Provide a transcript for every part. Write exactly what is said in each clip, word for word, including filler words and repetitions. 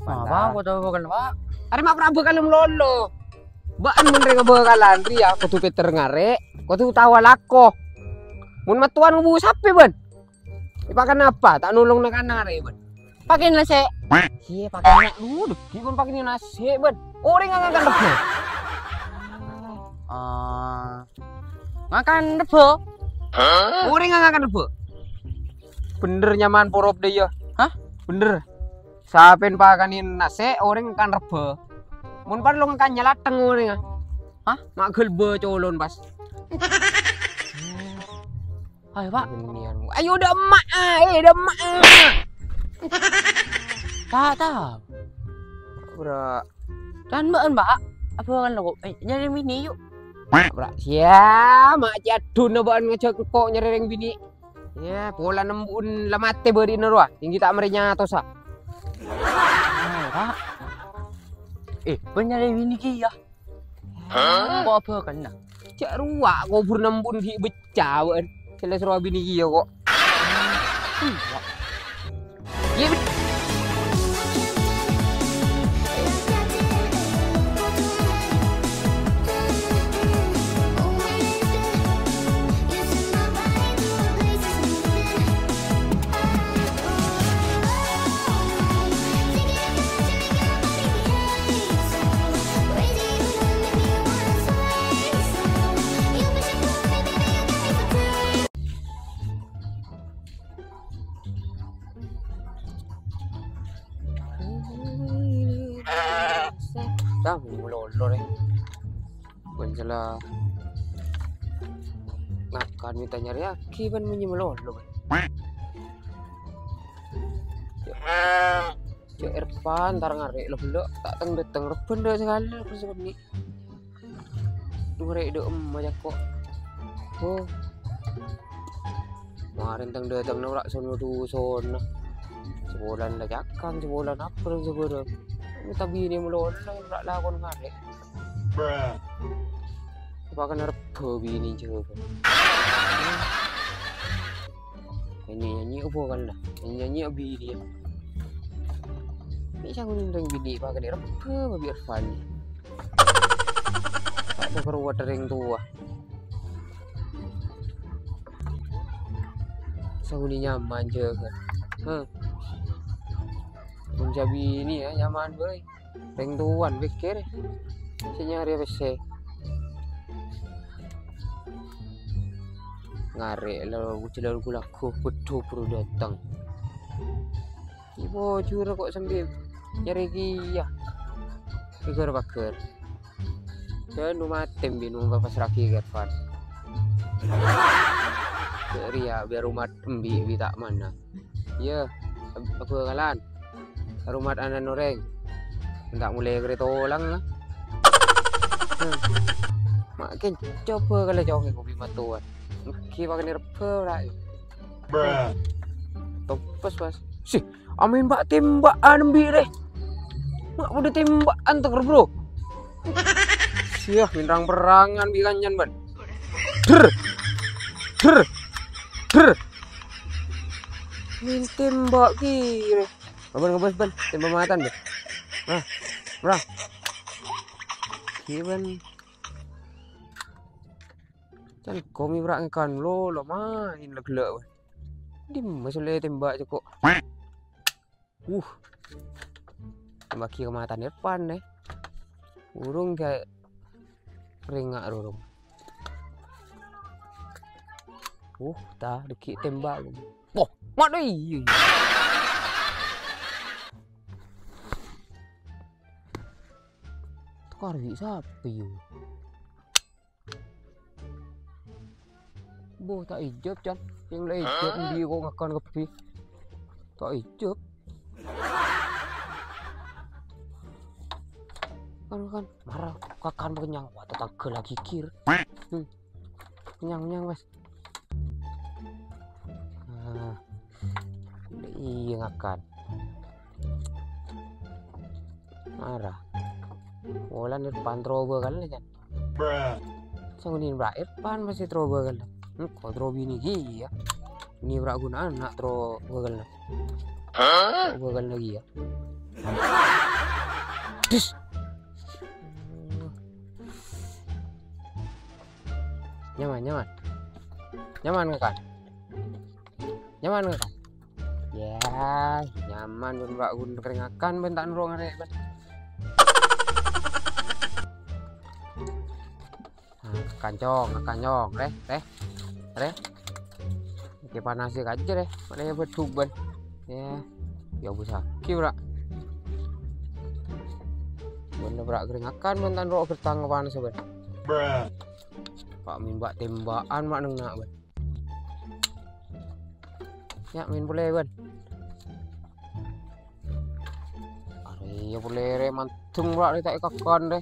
Apa, Pak? Kok tao bhâkal, Pak? Arè ma' pra bhâkal malolo. Bâ'na mon rèng abhâkalan rèya kodhu pèter ngarè', kodhu tao alako. Mon mattowan ngobu sapè, bân? Èpakana apa? Ta' nolong na'-kana' rè, bân. Pakèna nasè'. Iyâ, pakèna dulu. Ghi' mon pakèna nasè', bân. Orèng ngakan rebbhâ. Ah, ngakan rebbhâ? Orèng ngakan rebbhâ. Bhender nyamana porop dâ' iyâ. Hah? Bhender. Sapèn pakanè nasè', orèng ngakan rebbhâ. Mon parlo ngakan nyalathèng orèngnga. Hah? Ma' ghâlbâ colon pas. Ayo, Pak. Bânnèyan. Ayo, dâ' emma', ah. Eh, dâ' emma', ah. Ta' tao. Bra. Kan bâ'na, Pak. Abhâkalan kok. Eh, nyarè binè, yu. Bra. Sia, ma' cè' aduna bâ'na ngajhâk engko' nyarè rèng binè'. Iyâ, pola nembu'en la matè bâri'na rowa. Ènggi ta' marè nyatosa. Ayo, Pak. Eh, bâ'na nyarè binè kèya. Hah? Kok abhâkalan? Jhâ' rowa kobhur nembu'en ghi' becca'an. Jelas rowa binè kèya kok. Iyâ, bi- Tang, malolo, rè. Bân sala ngakan mènta nyarèyaghi bân mènyè malolo, bân. Cè' Irfan, entar ngarè' lo bello', ta' teng-dâteng rebbhân dâ' sakalè, terros bânnè. Ngarè' dâ' emma cako'. Oh. Marèn teng-dâteng nora' sono dusona. Sabulân la cakang, sabulân apa, sabulân. Mènta binè malolo, ora lakon ngarè'. Apa kèng rebbhâ binè jâgâ. Nyanyi-nyanyi apa kan lah? Nyanyi-nyanyi apa binè. Ini sanggup nenteng binè apa kèng rebbhâ, Babi Irfan. Tak ada perbuatan yang tua. Sanggup nyaman jâgâ. Hah. Mun jâ binè ya, nyaman, boy. Rèng towan pèkkèr sè nyarè pèssè. Ngarè' lo, jhâlân gu-lagghu, beddhu buru dâteng. Ibu jur kok sambi nyarè kèya. Paghâr-paghâr. Jhân matè mbi' nunggu pas ragi Irfan. Jâ' rèya biar umat mbi' bi' ta' mana. Iyâ, ab-, abhâkalan. Aromat ana' orèng. Enggak mulai kereta olang, ah. Hmm. Makin coba kalau congè kopi matuan. Mungkin makan rebbhâ, ora. Bruh. Topes, Mas. Sih, amin, Pak, tembak, ah, nembi, rè. Mak, udah tembak, antar, bro. Siah, minrang perangan, bi kanyan, ban. Der. Der. Der. Min tembak ki, rè. Aban ngebas, Ban. Tembak matan, Ban. Nah, nah. Ki, Ban. Can komi brak ngekan lo, lo main leg-leg, Ban. Di masalah tembak ceko'. Uh. Tembak ki ke matan depan, eh. Urung kayak ringa rurung. Uh, ta, deki tembak. Wah, mana iya, iya. Tukar wi sapi, yo. Boh, ta' ijab, Can. Yang la ijab, ndi kok ngakan kabbhi. Ta' ijab. Kan, kan. Mara, kakan kenyang. Wah, tetangga lagi kir. Hmm. Kenyang, kenyang, Mas. Ah. Iya, ngakan. Mara. Wulan depan terobos kali, Can. Sanggup ni bra Irfan masih terobos kali. Hmm, kok terobos ini ghi ya. Ini bra guna anak terobos kali. Terobos kali lagi ya. Dus. Nyaman, nyaman. Nyaman ngakan? Nyaman ngakan? Ya, nyaman bân, Pak, ghun kèrèng ngakan bân, ta' noro' ngarè', bân. Nah, ngakan, Cong, ngakan, Cong. Rè, rè. Rè. Kè panasè kajâ, rè. Mana ya berduk, bân. Ya. Ya, bisa. Kira. Bân, Pak, kèrèng ngakan bân, ta' noro' ghertang panas, bân. Pak, min bâ' tèmbhâ'ân, Pak, neng na', bân. Ya, min polè, bân. Arèya polè rè, mandeng, Pak, rè, ta' èkakan, rè.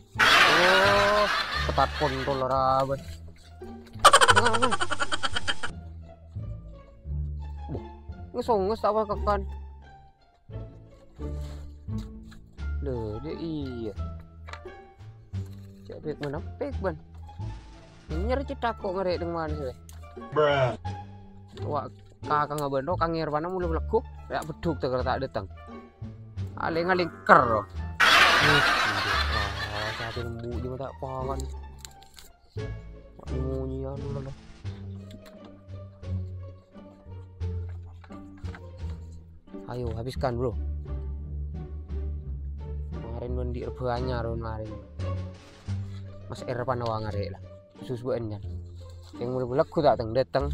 Oh, ketat kontol ra, bân. Enggak, enggak. Buh, nges-onges ta' apa kakan. Lho, dâ' iyâ. Cè' pèk manèmpèk, bân. Nyer cè' tako' ngarè' dâ' mana sè. Wa, kakang abân ro, kangèr pana mula lagghu, ya berduk tèkèr ta' dâteng. Alèng-alèng kèr ro. Wah, satu lembu di mata pawan. Munyian lho. Ayo, habiskan, Bro. Kemarin mandi rebanya, Ron, kemarin. Mas Erpan awang arè' lah. Khusus buat enyan. Yang mulai lagu tak teng dateng.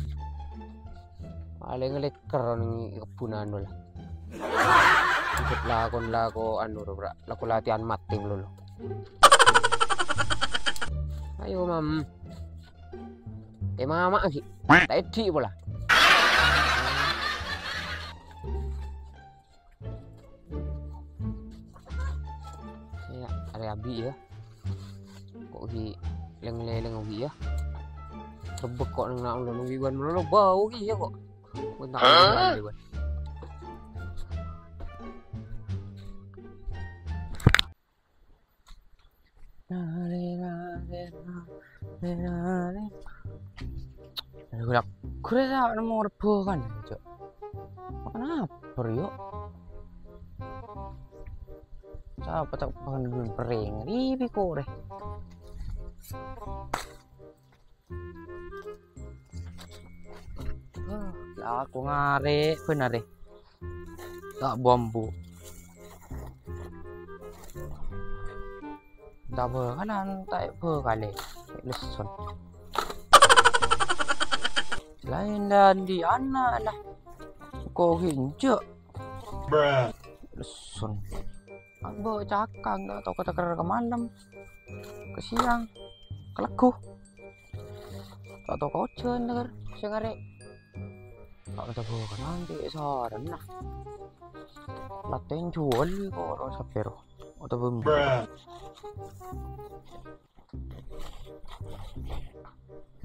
Paling leker ning kebunan lah. Ikut lakon lagu anu, Bro. Lagu latihan mati melulu. Ayo, Mam. Eh, mama lagi. Tak edik pula. Ya, arè abi' ya. Kok gi' leng-leleng abi' ya. Rebek kok neng na' ulun abi' ban melulu bau gi' ya kok. Kok tak. Hah? Lewat. Gulak gure sa' nemmo rebbughân, Cok. Kenapa, Rio? Sapa ta' paham pereng, ribi kore. Ah, aku ngarè' bhender, è. Ta' bombu. Ta' bhâkalan, ta' bhâkalè. Lesson. Laèn dâ' andi' ana' lah. Ko ginjek. Lesson. Ambo cakang, ta' tao ka teker ka malem, ka siang, ka lagghu. Ta' tao ka ojhân teker, sè ngarè'. Ta' tao ka nanti sarana. Latèn juwâl kok ro sapèro. Otabâ mbi.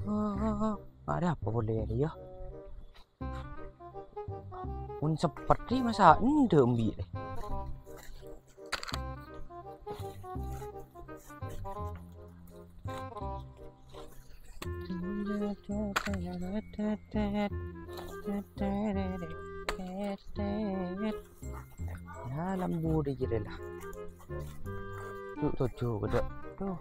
Wah, arè apa polè arè ya? Mon seperti masa endâ' embi' rè. Ya, lembu di jere lah. Tuh, tujuh, gede. Tuh.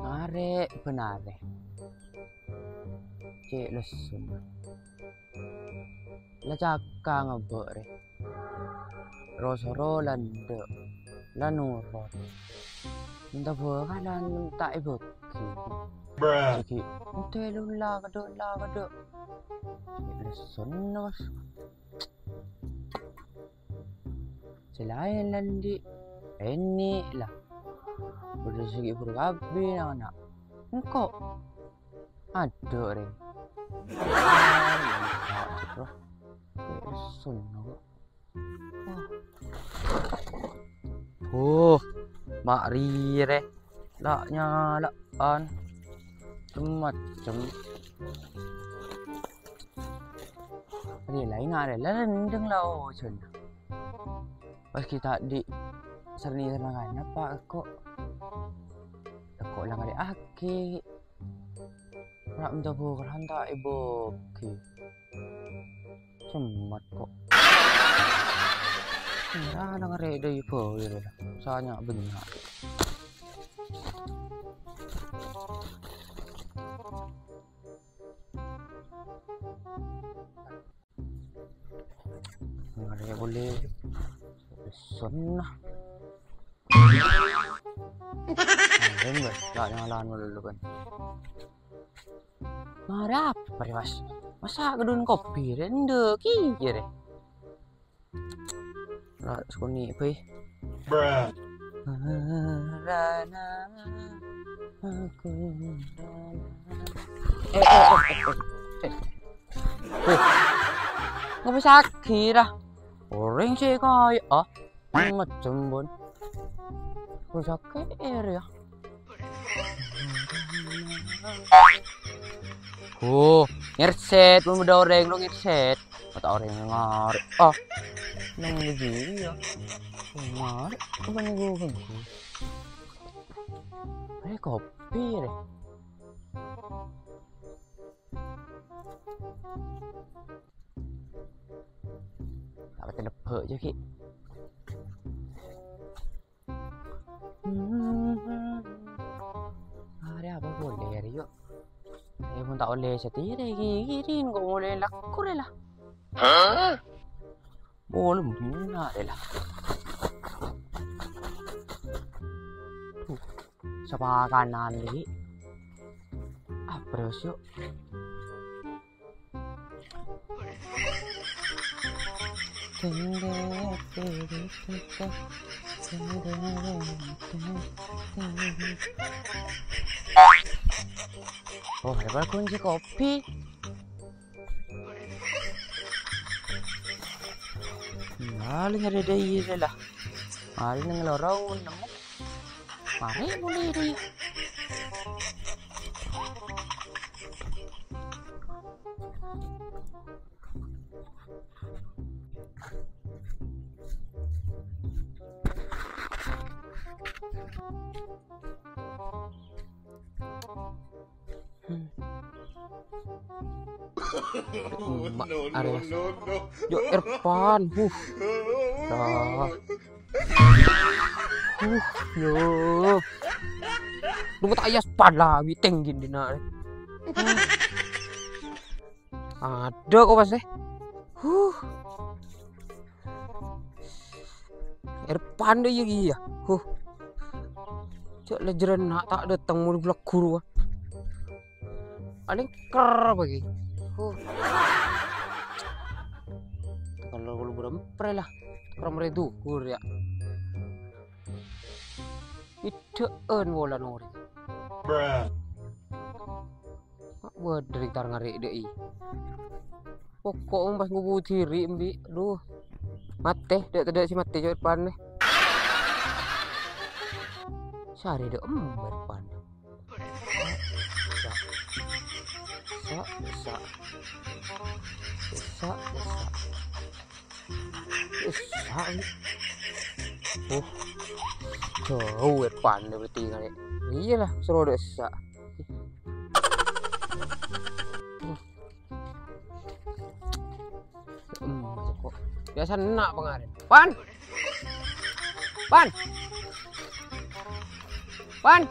Ngarè' bhender. Cè' lesson. La cakang abâ' rè. Ro-soro la endâ', la norot. Menta bhâkalan menta èbâghi. Bruh. Jâghi, "Ente lu la kadâ', la kadâ'." Cè' lessonna, Bos. Sè laèn la andi', rènè' la. Bâdâ sè ghi' buru kabbhi na'-kana'. Engko'. Adhu, rè. Cè' lessonna, kok. Oh, ma' rèya rè. La nyala'an. Macem-macem. Rè laèn arè la rendeng la ojhân. Pas kita di' sarni-sarna kanapa, kok. Kok la ngarè' aki. Ra' mencoba kalanta' èbâghi. Cemmat kok. Ra nang arè dâi bâi rè. Sanya bânnya'. Ngarè polè. Sonna. Ngarè, Mbak. Tak nyalain dulu kan. Marè apa rè, Mas? Masa' ghâdhuwân kopi rè? Endâ' kèya rè. Ra, skonè', bhâi. Bruh. Rana, aku rana. Eh, eh, eh, eh, eh. Weh. Ngapa sakè' ra? Orèng sè kaya, ah. Macem, Bon. Kok sakè' ra, ya? Oh, ngersèt, mon bâdâ orèng lo ngersèt. Mata orèng ngarè'. Ah, nang ngeji ya. Ngarè', apa nunggu ganggu? Eh, kopi deh. Apa teh lebbek aja, Ki? Hmm. Arè apa polè arè, yo? Eh, mon ta' ollè satèya, Ki, Ki, Rin, kok molè lakor, la? Hah? Bolem, bener, la. Tuh, sapa kanan, Li? Ah, terus, yuk. Oh, ada kunci kopi. Paling ada dâi la. Paling neng lorong nemu. Mari mulai deh. Emak, no, no, arè, Mas. No, no. Yo, Irfan. Huh. Dah. Huh, yo. Lu tak ayas pala, witeng gini, nak. Ada kok, Mas, eh. Huh. Irfan dâ' iyâ, iyâ. Huh. Cè' lajârân na' ta' dâteng mulu gula guru, ah. Paling ker bâgi. Huh. Kalau, kalau beremprè la. Beremprè dhuwur, ya. Idhâ'ân wola norè. Bruh. Wah, dâri tar ngarè' dâi. Pokok pas ngubu diri embi'. Duh. Matè, dâ', dâ' si matè jâ' Irfan nè. Sarè dâ' emma Irfan. Sa', sa', sa'. Sa', sa'. Essa'. Oh. Jauh Irfan berarti kan, ya? Iyalah, suruh ada essa'. Hmm, kok. Biasa enak pengaruh. Pan! Pan! Pan!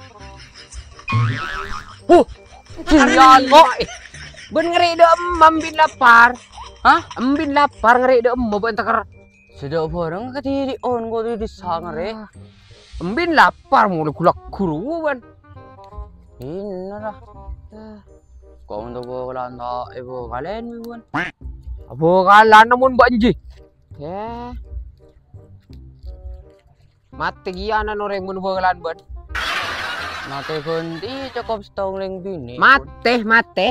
Huh! Sial, kok. Bân ngarè' dâ' emma, embin lapar. Hah? Embin lapar ngarè' dâ' emma bân teker. Sè dâ' bhâreng kadhiri' on kok di desa ngarè'. Ah. Embin lapar mulu gula guru bân. Inna lah. Ah. Kok untuk bhâkalan ta' èbhâkalèn bân. Bhâkalan mon bânjhi. Ya. Matè kèya ana' orèng mon bhâkalan bân. Matè bhândhi cokop sèttong lèng binè'. Matè, matè.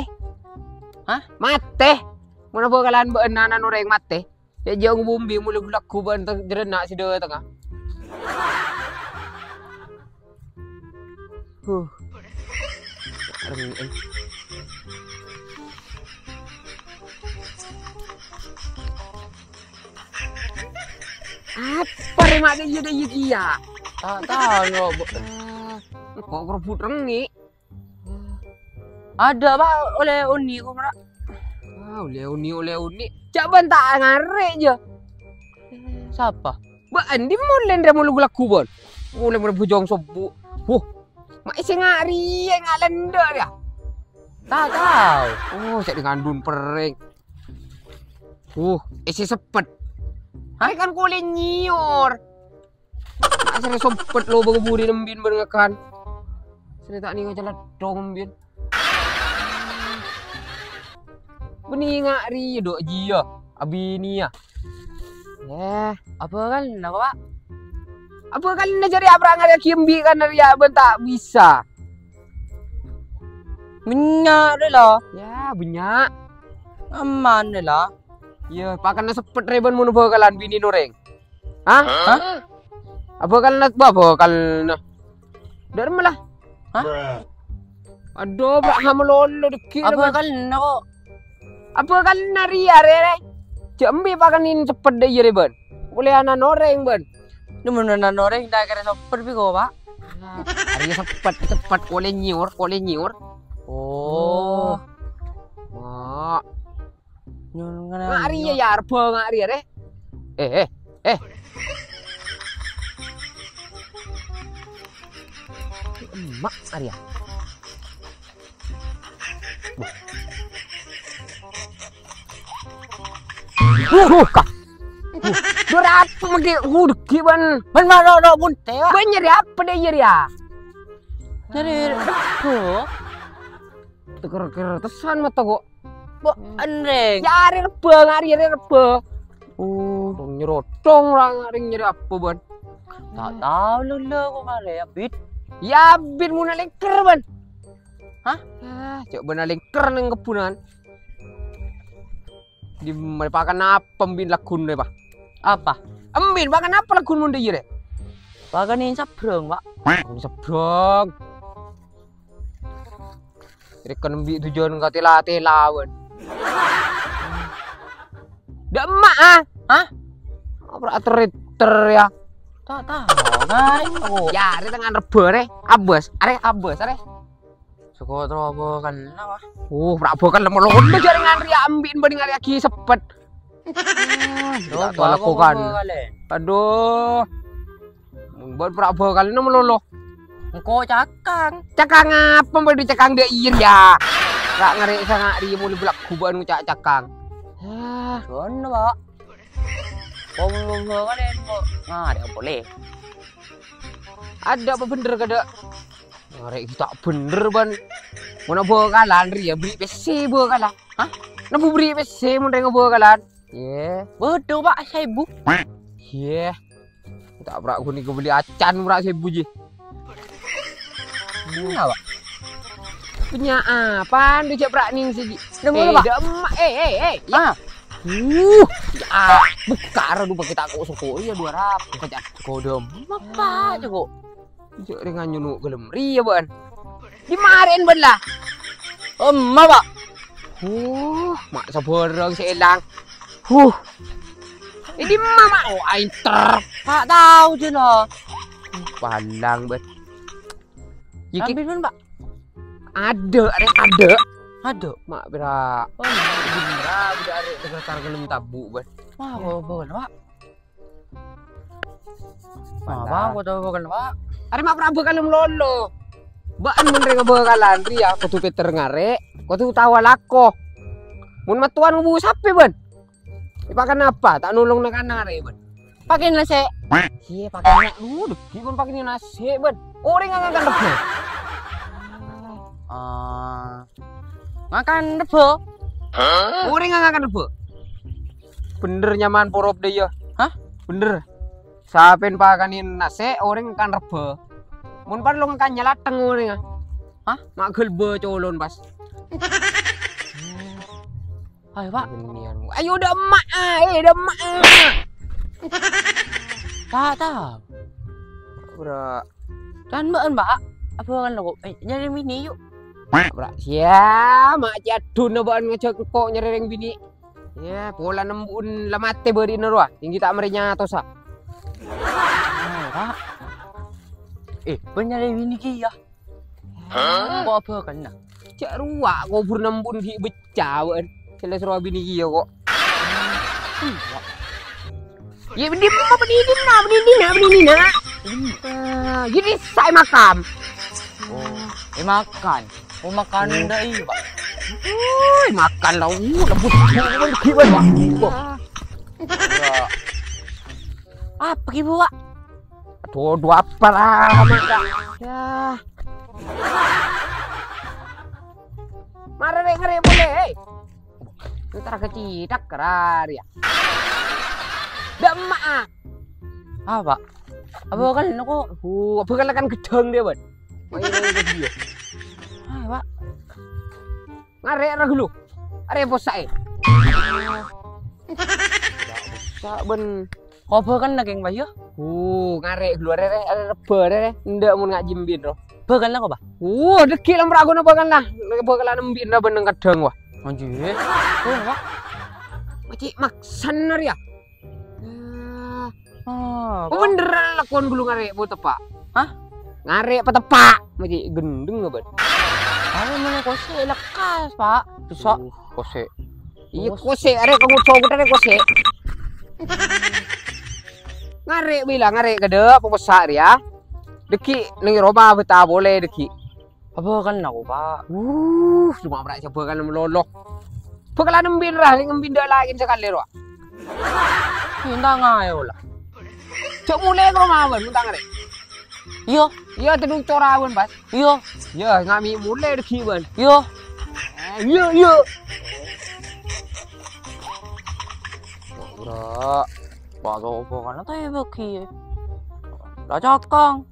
Hah? Matè. Mon bhâkalan bân ana' orèng matè. Ya, jhâ' ngobâ embin mulu lagghu bân te-, jârèya sè dâtengnga. Huh. Rèng-, eh. Apa rè ma' dâ' iyâ, dâ' iyâ kèya? Ta' tao, Bu. Ah, kok kerebut rèng-, Adâ', Pa', ollè onè' ko, Pra'. Ah, ollè onè', ollè onè'. Jhâ' bân ta' ngarè', jâ. Eh, sapa? Bâ' andi' molè ndâ' molè lagghu, bân? Molè-molè bhujâng sobbhu. Wuh, ma' èssè nga' rèya, nga' lendâ' rèya. Ta' tao. Oh, sè ngandhun perrèng. Wuh, èssè seppet. Arè kan kolè nyèyor. Asrè sompet lo bâ' buri nembin bân ngakan. Srè ta' nènga caladdhong nembin. Bânnè nga' rèya dâ' jiyâ, abiniyâ. Eh, apa kan, napa, Pa'? Apa kan jârèya apa ngarèya ghi' embi' kan rèya bân ta' bisa. Bânnya' rè la. Yâ, bânnya'. Aman rè la. Yâ, pakanna seppet rè bân mon bhâkalan binèna orèng. Hah? Hah? Abhâkalna, bhâkalna. Dâ'remma la? Hah? Adhu, Abraham lolo dâggi'. Abhâkalna ko'. Abhâkalna rèya, rè, rè. Jhâ' embi' pakanèn seppet dâ' iyâ, rè, bân. Polè ana'na orèng, bân. Nèmon ana'na orèng, ta' kèra seppet bi' ko', Pa'. Arèya seppet, seppet. Polè nyèyor, polè nyèyor. Oh. Wah. Nyon ngana. Nga' rèya, yâ, rebbhâ nga' rèya, rè. Eh, eh, eh. Emma' arèya. Wuh, wuh, ka. Wuh, dua ratus mangkè, wuh, dâggi', bân. Bân, bân, no, no, bunte, Pak. Bân nyarè apa dâ' iyâ rèya? Nyarè, aduh. Teker-ker tesan mata ko'. Bo, enreng. Yâ, arè rebbhâ, nga' rèya arè rebbhâ. Oh. Tong nyerotong ra nga' rèya nyarè apa, bân? Ta' tao lho, lho, ko' marè, abit. Yâ, abit mon alèngker, bân. Hah? Ah, coba alèngker neng kebbhunan. Di marè pakanna apa embi' lagghuna, Pa'? Apa? Embi' pakanna apa lagghuna mon dâ' iyâ rè? Pakanna sabrang, Pa'. Pakanna sabrang. Rèken embi' dujân katèla-tèla, bân. Dâ' emma', ah? Hah? Apa ater-eter, yâ? Ta' tao, Kak. Oh. Yâ, arè tengnga rebbhâ, rè. Abâs, arè abâs, arè. Soko terro bhâkalna, Pak. Oh, pra' bhâkal malolo jhâ' rèng ngarè' embi' bânnè ngarè' aghi seppet. Ah, ta' tao lakokan. Adhu. Bân pra' bhâkalna malolo. Engko' cakang. Cakang apa bâdâ cakang dâ' iyâ, yâ? Ra' ngarè' sanga' rèya molè bâlâ' ghubâ'ân ngoca' cakang. Ah, sono, Pak. Wong bhâkal engko' ngarè' polè. Adâ' apa bhendher kadâ'? Arè' ghi' ta' bhendher, bân. Mon abhâkalan rèya bherri' pèssè bhâkalan. Hah? Nabbu bherri' pèssè mon rèng abhâkalan. Yè. Bâdâ, Pak, saèbu. Yè. Ta' pra' ghun èkabelli acan pra' saèbu, jhi. Iyâ, Pak. Punya apaan tuh, cè' pra' nèng sè, jhi? Nemu, Pak. Dâ' emma', eh, eh, eh. Yâ. Ah. Uh, yâ. Bukka' ra du pakai tako' soko. Iyâ, dua ratus. Buka, Cak. Kodom. Apa, Cak? Jhâ' rèng nyono' ghâlem rèya, bân. Dimma arè'en, bân, la? Emma, Pak. Huh, ma' sabârâng sè èlang. Huh. È dimma, ma'? Oh, ainter. Ta' tao, jâ, la. Palang, bân. Yâ, Ki. Ambil, bân, Pak. Adâ', arè' adâ'. Adâ'? Ma' pèra'. Oh, iya. Dimma, bâdâ arè' tegar ghâlem tabu', bân. Wah, kok bân, Pak. Apa? Kok tao bhâkal, Pak? Arè' ma' pra' bhâkal malolo. Bâ'ân mon rèng abhâkalan rèya kodhu pètter ngarè', kodhu tao alako. Mon mattowan ngobu sapè, bân? Èpakan apa? Ta' nolong na'-kana' rè, bân. Pakai nasè'. Iyâ, pakai na'. Lu, dâggi' bân pakai nasè', bân. Orèng ngakan rebbhâ. Ah. Ngakan rebbhâ? Orèng ngakan rebbhâ. Bhendher nyamana porop dâ' iyâ. Hah? Bhendher. Sapèn pakanè nasè' orèng ngakan rebbhâ. Mon parlo ngakan nyalathèng orèngnga. Hah? Ma' ghâlbâ colon pas. Ayo, Pak. Bânnèyan. Ayo, dâ' emma', eh, dâ' emma'. Ta' tao. Bra. Kan bâ'ân, Pak. Abhâkalan ko', eh, nyarè binè, yu. Bra, sia, ma' cè' adhuna bâ'ân ngajhâk engko' nyarè rèng binè. Yâ, pola nembu'en la matè bâri'na rowa, ènggi ta' marè nyatosa. Ah, Pak. Eh, bân nyarè binè kèya. Hah? Engko' abhâkalna. Cè' rowa kobhurrâ embu' ghi' becca'an. Cè' la soro abinè kèya ko'. Iyâ, bânnè, bânnè, bânnè, bânnè, bânnè. Ah, iyâ, dissa' è makam. Oh, è makam. Oh, makam dâ' iyâ, Pak. Woi, makam la, uh, lembut. Ghi' bân. Wah. Apa ghi' Bu, Pak? Aduh, aduh, apa lah, Mak? Ya. Mara rè', ngarè' polè, hei. Entar kecithak kerar, ya. Dâ' emma', ah. Apa? Apa kan, kok? Oh, apa kan, kan gedhâng dia, Bân. Main, main, main, dia. Ah, Pak. Ngarè' ra ghâllu. Arè possa'è. Possa' bân. Kobâ kan nèkèng, Pak, yâ? Uh, ngarè' ghâllu, arè, arè, arè, rebbhâ, arè, arè. Endâ' mon ngajhi embin, ro. Bâ kan la kobâ? Uh, dâggi' lem raghuna bâ kan la. Bâ kan la embin ra bân neng kadhâng, wah. Anjir. Oh, Pak. Maci' maksan, arè, yâ? Ah. Oh, bhender lakon ghâllu ngarè' pateppa'. Hah? Ngarè' pateppa'. Maji' ghendheng apa? Arè' mana kosè lekkas, Pak. Dusa. Uh, kosè. Iyâ, kosè. Arè' kanggo cowok arè' kosè. Ngarè' bilang, ngarè' kadâ' pepessa' rèya. Dâggi' neng roma beta bolè dâggi'. Abâ' kan aku, Pak. Uh, coma pra' coba kan melolo. Bhâkalan embin ra, embin dâ' laèn sakalè, ro. Minta ngayo la. Jhâ' molè ka roma bân, minta ngarè'. Iyâ. Iyâ, tèdung cora bân, Bas. Iyâ. Iyâ, ngami' molè dâggi' bân. Iyâ. Eh, iyâ, iyâ. Ora. Bâto bâkana ta' èbâgi. La cakang.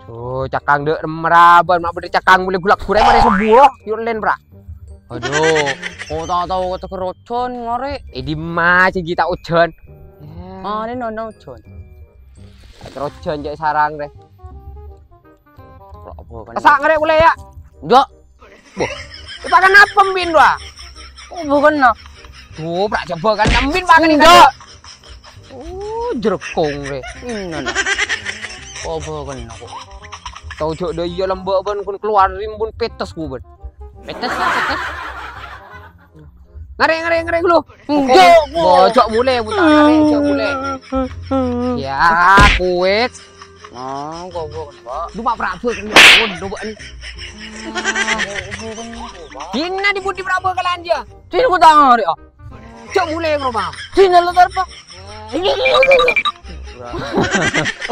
So, cakang dâ' remma ra bân, ma' bâdâ cakang molè gulak gurè marè sobbhu, yo len, pra. Aduh, kok ta' tao kata kerojhân ngarè'. Eh, dimma jâ' ghi' ta' ojhân. Arè' nona ojhân. Kerojhân jâ' sarang rè. Ora bâkana. Asa' ngarè' polè, yâ. Enjâ'. Boh. Èpakan apa embin, wa? Oh, bâkana. Tuh, pra' coba kan embin pakan enjâ'. Oh, jrèkong rè. Inana. Oh, bâkana kok. Tao jhâ' dâ' iyâ lambâ' bân kun kalowar rimbun pètes ku bân. Pètes ya, pètes. Ngarè', ngarè', ngarè' ghâllu. Enjâ', Bu. Bo, jhâ' molè, Bu, ta' ngarè', jhâ' molè. Ya, kuwit. Oh, goblok, Pak. Duh, Pak, prabâ kan, ya ampon, duh, Pak. Dinna di budi prabâ kala'an jâ. Sini ku ta' ngarè', ah. Jhâ' molè, ngroma. Sini lo, tar, Pak.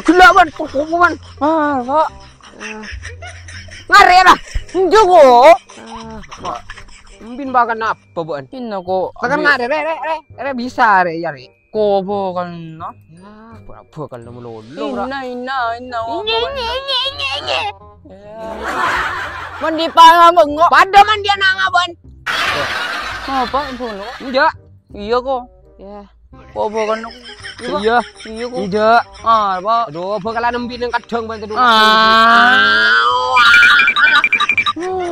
Ghellâ', bân, kok, kok, bân. Ah, Pak. Ngarè' ra. Enjâ', kok. Embin pakan apa, bân? Inna, kok. Pakan ngarè', rè, rè, rè, rè, bisa, rè, ya, rè. Kok bâkana? Ya, bâ-, bâkal lolo, ra. Inna, inna, inna, inna, inna, inna, inna. Ya. Mandi panga bengok. Padâ mandi ana' ngabân. Apa, bengok? Enjâ'. Iyâ, kok. Ya. Kok bâkana? Iyâ. Iyâ, kok. Enjâ'. Ah, apa? Aduh, bâkalan embin neng kadhâng, bân, aduh. Ah.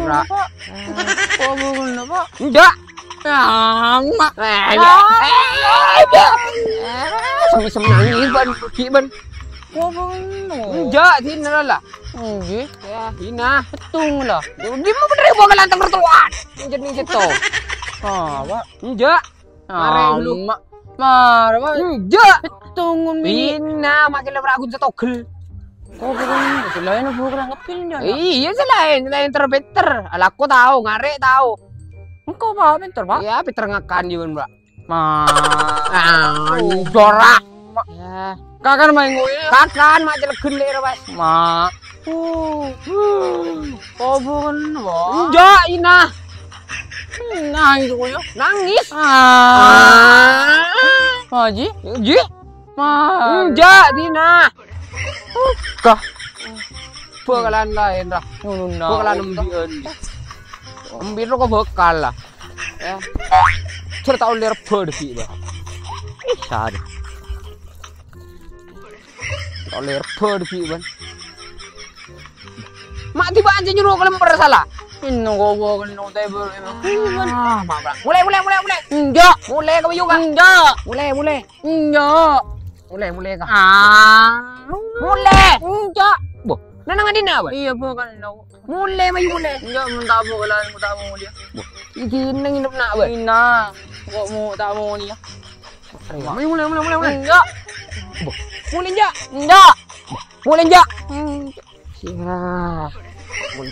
Ra. Apa? Kok bâkana, Pak? Enjâ'. Ama. Eh, iya. Eh, iya. Sem-sem nangis, bân. Ghi', bân. Kok bengong? Enjâ', dinna la. Ngghi. Ya, dinna. Pettung la. Dimma bhender bâkalan tengger towan. Jeneng sèttong. Ah, Pak. Enjâ'. Mara ghâllu. Ama. Mara, Pak. Enjâ'. Pettung, Umi. Dinna, makkè la ragun sèttogel. Kok bengong? Sè laèn buru kurang ngepil, enjâ'. Iyâ, sè laèn, sè laèn ter-, pènter. Alako tao, ngarè' tao. Engko', Pak, pènter, Pak. Iyâ, pènter ngakan jhughân, Pak. Ma. Ah, jorok. Ya. Kakan maèngko' ya. Kakan, ma' cèlegen lè' ra, Bas. Ma. Uh. Kobun, Bos. Enjâ', Ina. Nangis, kok, ya. Nangis. Ah. Haji? Ji? Ma. Enjâ', Dina. Kah. Bhâkalan laèn, ra. Ngono, nah. Bhâkalan embi'ân. Embi' ro kok bhâkal, la. Ya. Jhâr ta' ollè rebbhâ dâgghi', Bang. Ih, sadâ. Ta' ollè rebbhâ dâgghi', Bang. Ma' dibi' aja nyoro kalèmpèr sala. Inno gowo kenno tebel emang. Ah, ma', Bang. Molè, molè, molè, molè. Enjâ'. Molè ka, Bayu, ka. Enjâ'. Molè, molè. Enjâ'. Molè, molè, ka. Ah. Molè. Enjâ'. Boh. Nang ngadina, Bâ? Iyâ, Bâ, kan. Molè, mayu molè. Enjâ', mon ta' molè, mon ta' molè. Iki neng nginep na', Bâ. Ina, kok mau tak mau nih ya. Mayu molè, molè, molè, molè. Enjâ'. Molè, enjâ'. Enjâ'. Molè, enjâ'. Ya. Molè.